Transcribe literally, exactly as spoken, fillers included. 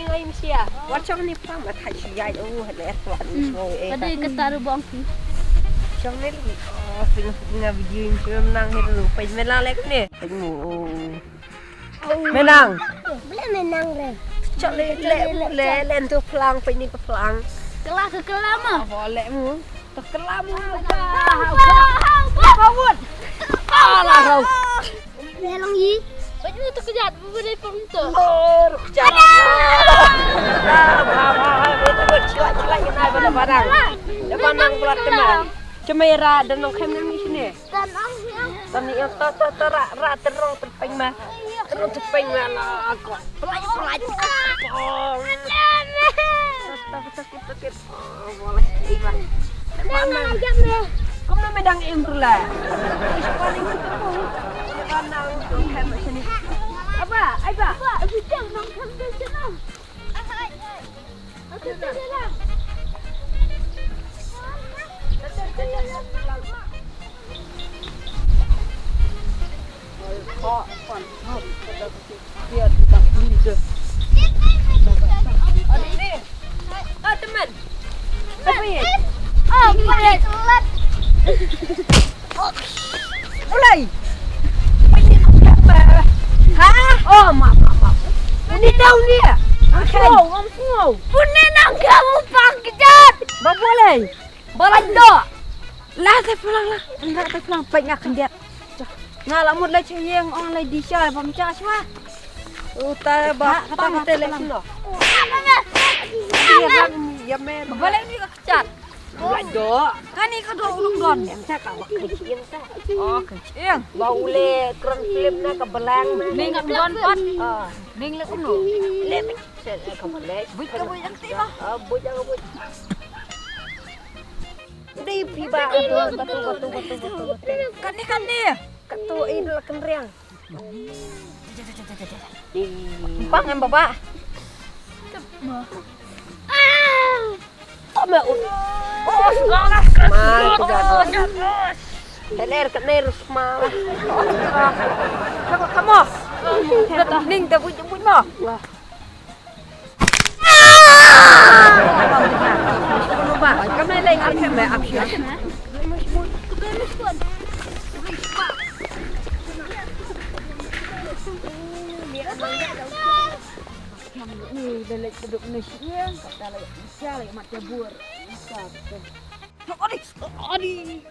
Ai msia. Wat chong ni pang ma thai si yai u ha le tuan ni mo e. Pada ka taru bong ki. Chong ni li. Oh, sing sing video ni chong nang he lu pai me la lek ni. Pai mo. Menang. Boleh menang re. Chok le le le le tu pelang pai ni ke pelang. Kelah ke kelah mah. Apa lek mu? Terkelam. Kawut. Alah kau. Melong yi. Baju tu kejat, bubur pun tu. Oh, kejat. Cilak cilak kita pada barang. Depan nang pelat cemai. Cemai ra dan nong kem nang sini. Dan ang yang. Dan ni to to to ra ra terong terpeng ma. Terong terpeng ma la ko. Pelai pelai. Sakit sakit sakit. Oh, boleh. Iman. Mana? Kamu nama dang em tu lah. Paling tu. Mana? Apa? Ai ba. Apa? Aku jangan nonton ke sana. Aku tak jalan. Ah, teman. Apa ya? Oh, boleh telat. Mulai. Ha? Oh, maaf, maaf, maaf. Ini tahu dia. Ngam sngoo, ngam sngoo. Pune nang kamu pang kejat. Ba boleh. Balai do. Lah, te pulang lah. Lah, te pulang. Baik ngah kendiat. Nga la mut la chayeng ong la di sha bam cha shwa. Uta ba pang te le no. Ya mer. Balai ni ka chat. Balai do. Kani ka do ulung don. Em sa ka ba ka chim sa. Okay. Eng. Ba ule kron flip na ka belang. Ning ka don pat. Ah. Ning le kuno. Le se ka balai. Buit ka buit yang ti ma. Ah, buit yang buit. Dei phi ba katu katu katu katu katu. Kane kane. Katu ei la kenriang. Pang em baba. Tama ut. Oh, ma kejat. Heler kane rusma. Kamu kamu. Ning da buit buit ma. Wah. Adi, adi.